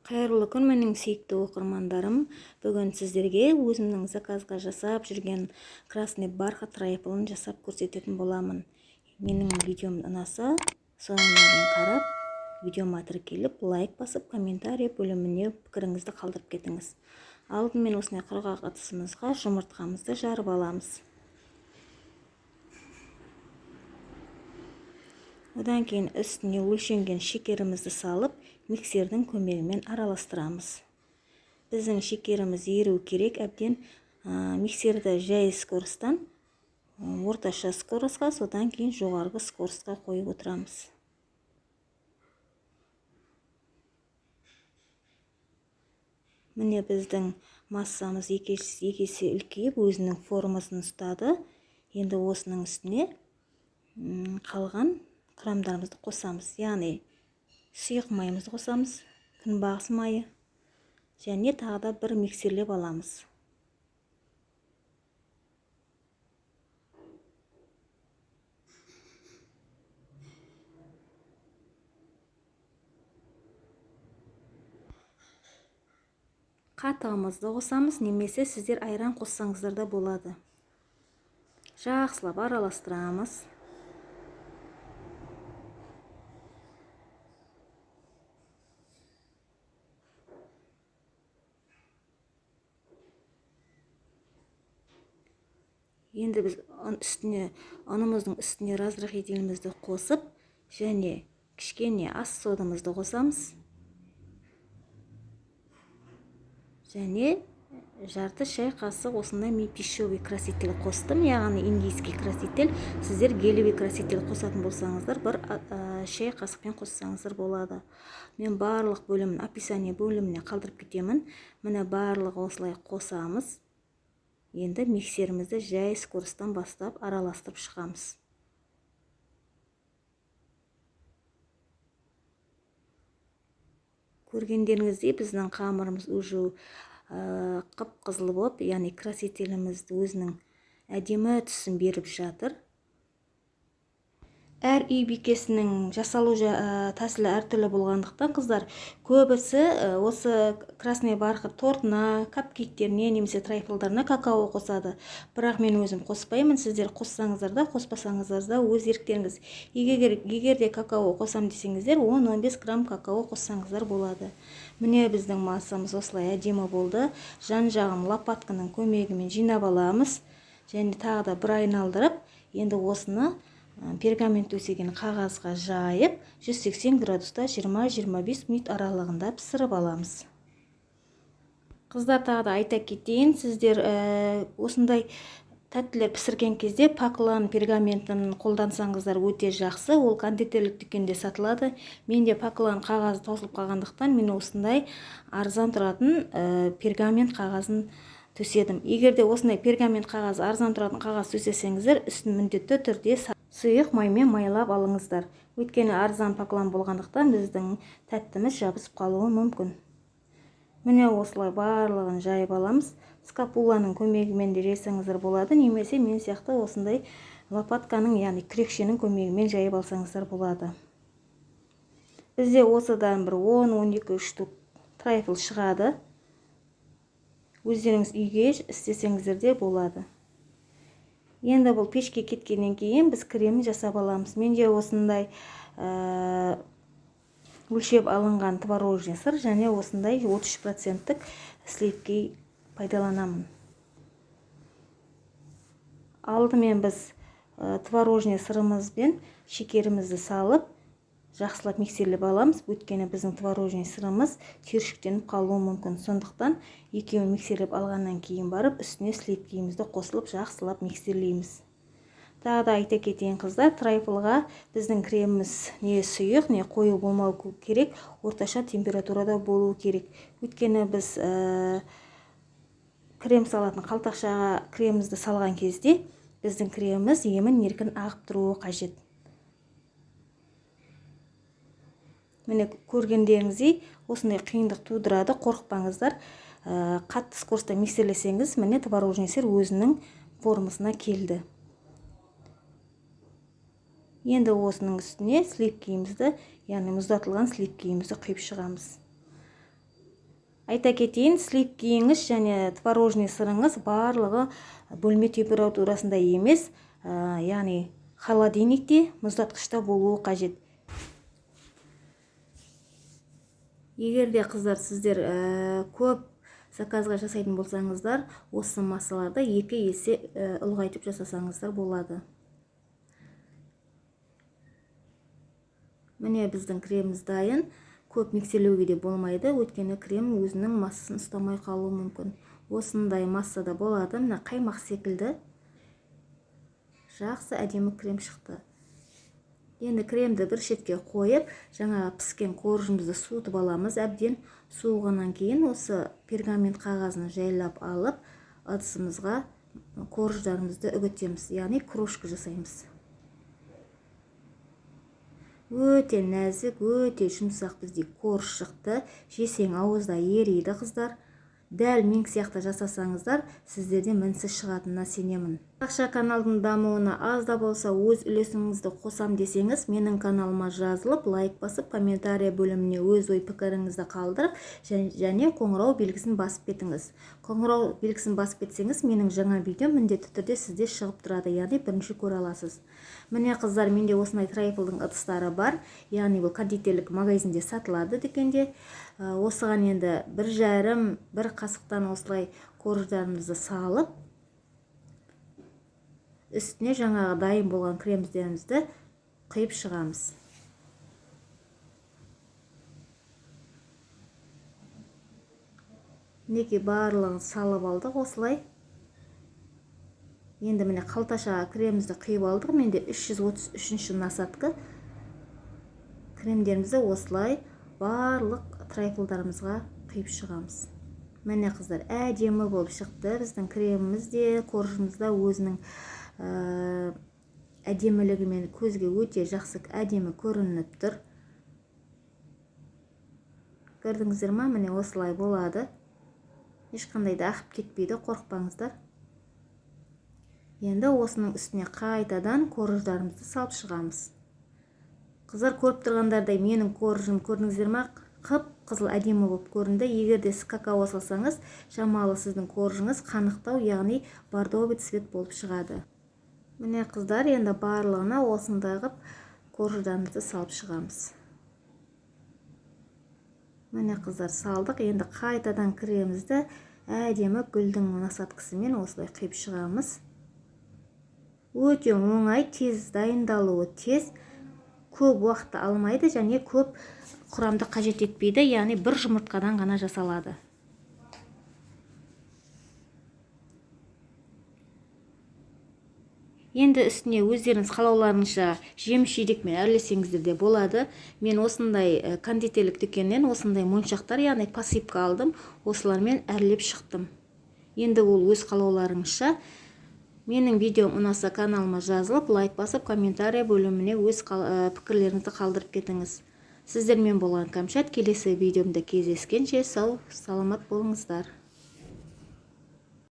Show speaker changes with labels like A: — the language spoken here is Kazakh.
A: Қайырлы күн, менің сүйікті оқырмандарым. Бүгін сіздерге өзімнің заказға жасап жүрген красный бархат трайфлын жасап көрсететін боламын. Менің видеом ұнаса, соңына дейін қарап, видеома тіркеліп, лайк басып, комментарий бөліміне пікіріңізді қалдырып кетіңіз. Алдымен осындай құрғақ ыдысымызға жұмыртқамызды жарып аламыз. Одан кейін үстіне өлшенген шекерімізді салып, миксердің көмегімен араластырамыз. Біздің шекеріміз еру керек әбден. Миксерді жай скоростан орташа скоростқа, содан кейін жоғарғы скоростқа қойып отырамыз. Міне біздің массамыз екі есе үлкейіп, өзінің формасын ұстады. Енді осының үстіне қалған құрамдарымызды қосамыз. Яғни сұйық майымызды қосамыз, күнбағыс майы, және тағы да бір миксерлеп аламыз. Қатығымызды қосамыз, немесе сіздер айран қоссаңыздар да болады. Жақсылап араластырамыз. Енді біз ұнымыздың үстіне разрыхлителімізді қосып, және кішкене ас содамызды қосамыз. Және жарты шай қасық осындай мен пищевый краситель қостым, яғни индийский краситель. Сіздер гелевый краситель қосатын болсаңыздар, бір шай қасықпен қоссаңыздар болады. Мен барлық бөлімін описание бөліміне қалдырып кетемін. Міне барлығы осылай қосамыз. Енді миксерімізді жай скоростан бастап араластырып шығамыз. Көргендеріңіздей біздің қамырымыз уже қып-қызыл болып, яғни красителіміз өзінің әдемі түсін беріп жатыр. Әр үй бикесінің жасалу тәсілі әртүрлі болғандықтан, қыздар, көбісі осы красный бархат тортына, капкейктеріне немесе трайфлдарына какао қосады. Бірақ мен өзім қоспаймын. Сіздер қоссаңыздар да, қоспасаңыздар да өз еріктеріңіз. Егер де какао қосам десеңіздер, 10-15 грамм какао қоссаңыздар болады. Міне біздің массамыз осылай әдемі болды. Жан-жағын лопатканың көмегімен жинап аламыз. Және тағы да бір айналдырып, енді осыны пергамент төсеген қағазға жайып, 180 градуста 20-25 минут аралығында пісіріп аламыз. Қыздар, тағы да айта кетейін, сіздер осындай тәттілер пісірген кезде паклан пергаментін қолдансаңыздар өте жақсы. Ол кондитерлік дүкенде сатылады. Менде паклан қағазы таусылып қалғандықтан мен осындай арзан тұратын пергамент қағазын төседім. Егер де осындай пергамент қағазы, арзан тұратын қағаз төсесеңіздер, үстін міндетті түрде сұйық маймен майлап алыңыздар. Өйткені арзан паклан болғандықтан біздің тәттіміз жабысып қалуы мүмкін. Міне осылай барлығын жайып аламыз. Скапуланың көмегімен де жайсаңыздар болады, немесе мен сияқты осындай лопатканың, яғни күрекшенің көмегімен жайып алсаңыздар болады. Бізде осыдан бір 10-12 штук трайфл шығады. Өздеріңіз үйге істесеңіздер де болады. Енді бұл пешке кеткеннен кейін біз кремін жасап аламыз. Менде осындай өлшеп алынған творожный сыр және осындай 33%-тік сливки пайдаланамын. Алдымен біз творожный сырымыз бен шекерімізді салып, жақсылап миксерлеп аламыз. Өйткені біздің творожный сырымыз түйіршіктеніп қалуы мүмкін. Сондықтан екеуін миксерлеп алғаннан кейін барып үстіне сливкиімізді қосылып жақсылап миксерлейміз. Тағы да айта кетейін, қыздар, трайфлға біздің креміміз не сұйық, не қою болмау керек, орташа температурада болу керек. Өйткені біз крем салатын қалтақшаға кремімізді салған кезде біздің креміміз емін еркін ағып тұруы қажет. Міне көргендеріңіздей осындай қиындық тудырады, қорықпаңыздар. Қатты скоростта миксерлесеңіз, міне творожный сыр өзінің формасына келді. Енді осының үстіне сливкиімізді, яғни мұздатылған сливкиімізді құйып шығамыз. Айта кетейін, сливкиіңіз және творожный сырыңыз барлығы бөлме температурасында емес, яғни холодильникте, мұздатқышта болуы қажет. Егер де қыздар сіздер көп заказға жасайтын болсаңыздар, осы массаларды 2 есе ұлғайтып жасасаңыздар болады. Міне біздің креміміз дайын. Көп миксерлеуге де болмайды, өйткені крем өзінің массасын ұстамай қалуы мүмкін. Осындай массада болады. Мына қаймақ секілді жақсы әдемі крем шықты. Енді кремді бір шетке қойып, жаңағы піскен коржымызды суытып аламыз. Әбден суығаннан кейін осы пергамент қағазын жайлап алып, ыдысымызға корждарымызды үгітеміз, яғни крошка жасаймыз. Өте нәзік, өте жұмсақ бізде корж шықты. Жесең ауызда ериді қыздар. Дәл мен сияқты жасасаңыздар, сіздерде мінсіз шығатынына сенемін. Қазақша каналдың дамуына аз да болса өз үлесіңізді қосам десеңіз, менің каналыма жазылып, лайк басып, комментария бөліміне өз ой пікіріңізді қалдырып, және қоңырау белгісін басып кетіңіз. Қоңырау белгісін басып кетсеңіз, менің жаңа видеом міндетті түрде сізде шығып тұрады, яғни бірінші көре аласыз. Міне қыздар, менде осындай трайфлдың ыдыстары бар, яғни бұл кондитерлік магазинде сатылады дүкенде. Осыған енді 1,5 бір қасықтан осылай корждарымызды салып, үстіне жаңағы дайын болған кремдерімізді құйып шығамыз. Мінекей барлығын салып алдық осылай. Енді міне қалташаға кремімізді құйып алдық. Менде 333-ші насадка. Кремдерімізді осылай барлық трайфлдарымызға құйып шығамыз. Міне қыздар, әдемі болып шықты. Біздің креміміз де, коржымыз да өзінің әдемілігімен көзге өте жақсы әдемі көрініп тұр. Көрдіңіздер ма? Міне осылай болады. Ешқандай да ағып кетпейді, қорықпаңыздар. Енді осының үстіне қайтадан корждарымызды салып шығамыз. Қыздар, көріп тұрғандардай менің коржым көрдіңіздер ма? Қып-қызыл әдемі болып көрінді. Егер де сіз какао салсаңыз, шамалы сіздің коржыңыз қанықтау, яғни бордовый цвет болып шығады. Міне қыздар, енді барлығына осындай қып корждарымызды салып шығамыз. Міне қыздар, салдық. Енді қайтадан кремімізді әдемі гүлдің насадкасымен осылай құйып шығамыз. Өте оңай, тез дайындалуы тез, көп уақытты алмайды және көп құрамды қажет етпейді, яғни бір жұмыртқадан ғана жасалады. Енді үстіне өздеріңіз қалауларынша жеміс жидекпен әрлесеңіздер де болады. Мен осындай кондитерлік дүкеннен осындай моншақтар, яғни посыпка алдым, осылармен әрлеп шықтым. Енді ол өз қалауларыңызша. Менің видеом ұнаса каналыма жазылып, лайк басып, комментария бөліміне өз пікірлеріңізді қалдырып кетіңіз. Сіздермен болған Кәмшат, келесі видеомда кездескенше сау, саламат болыңыздар.